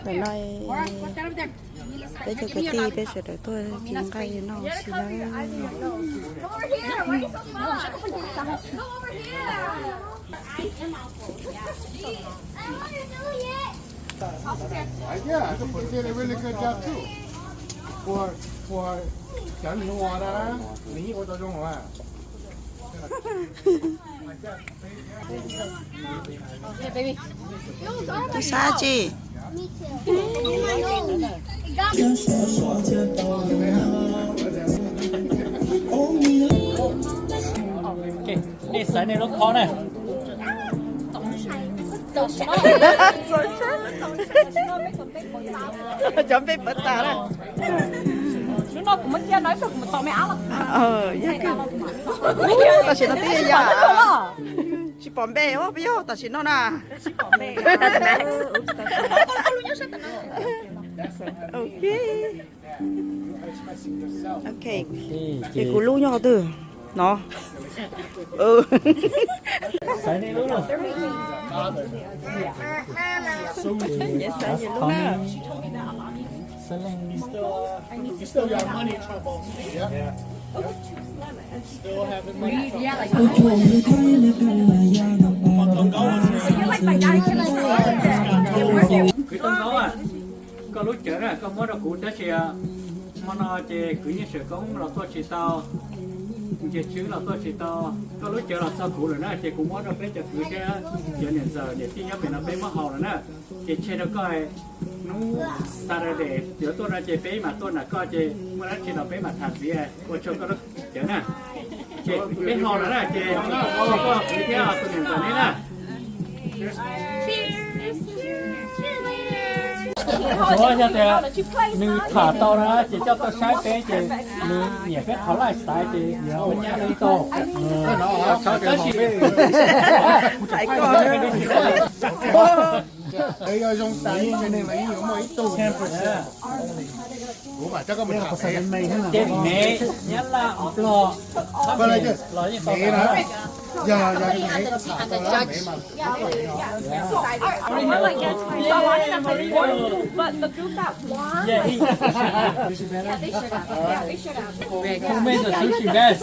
Tam no peb cov kwv tij peb sawv daws tuaj ci nqaij noj si na. Yeah, I think they did a really good job too. For, for cov hnub no, nws yeej ua tau zoo lawm. Tub sab tsi? Nej xaiv nej lub khob na. Cov npe pawv tas na. Yog, tam sim no twb yog yam tsis pom npe os, peb yog tam sim no na. Ok. Ok, ces kuv lub nyob qhov twg no? Kwv Tub Nkaub, koj lub cawv na koj muab rau kuv tab sis hmo no ces kwv Nyiaj Xwm Koob los tuaj tsis tau, Nce Tswb los tuaj tsis tau, koj lub cawv los txog kuv lawm na ces kuv muab rau peb cov kwv thiab cov niam ntxawm niam tij nyob pem no peb muab haus lawm na. Ces tseg rau koj, hnub Saturday yuav tuaj no ces peb mam tuaj nram koj ces muaj dab tsi los peb mam tham ntxiv ua tsaug koj lub cawv na. Ces peb haus lawm na ces tseg koj kwv thiab tus niam ntxawm neb na. Tsuav yog tias nws tham tau na ces coj tuaj saib peb ces nws nyiam peb qhov lifestyle ces yuav ua nyab peb tau. Tab sis Yog zoo tas ib tsev neeg los yeej yuav muaj ib tug. Kuv mam coj koj mus tham pem. Ces Mev, Nyab Laj, Nplog, Mev na, yog yog Mev koj tham tau na Mev mas. Who made the sushi best?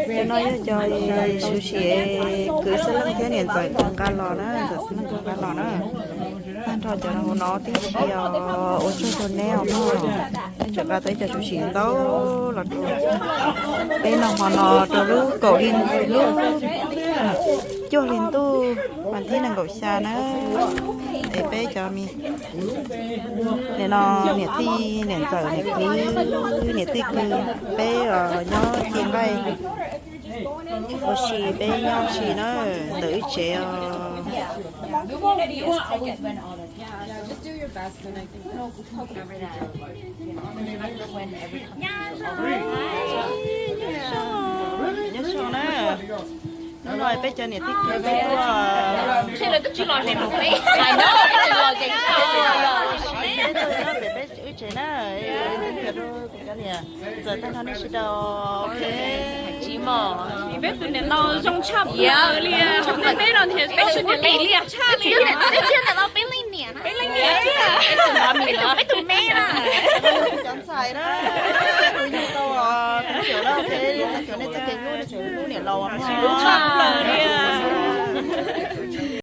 Cov no yog cov sushi kwv Xeeb Leej thiab niam ntxawm nkawd nqa los na, ntxawm Xeeb Leej nkawd nqa los na. Tag nrho cov no hauv no tib si os, ua tsaug rau neb os mog. Neb tseem nqa tau ib co sushi ntau los rau peb noj hmo no rau lub kaum hli, lub cuaj hli ntuj vas thib nees nkaum xya na. Es peb cov me nim no niam tij niam ntxawm niam kwv niam tij kwv, peb nyob ci nqaij ua si, peb nyob ua si na ntawm wb tsev os. Nyob zoo na. Hnub no peb cov niam tij kwv peb tuaj, peb tuaj nyob pem peb wb tsev na. Cov niam ntxawm tag nrho nej sawv daws. Peb tus niam laus zoo tshaj plaws li, peb no peb tsis muaj kev liam tshaj li. Peb leej niam, peb tus me na, cov ntxhais na, tus yug tau, tus cawm na, tus cawm nej txoj kev hlub, tus cawm hlub niam laus tshaj plaws li.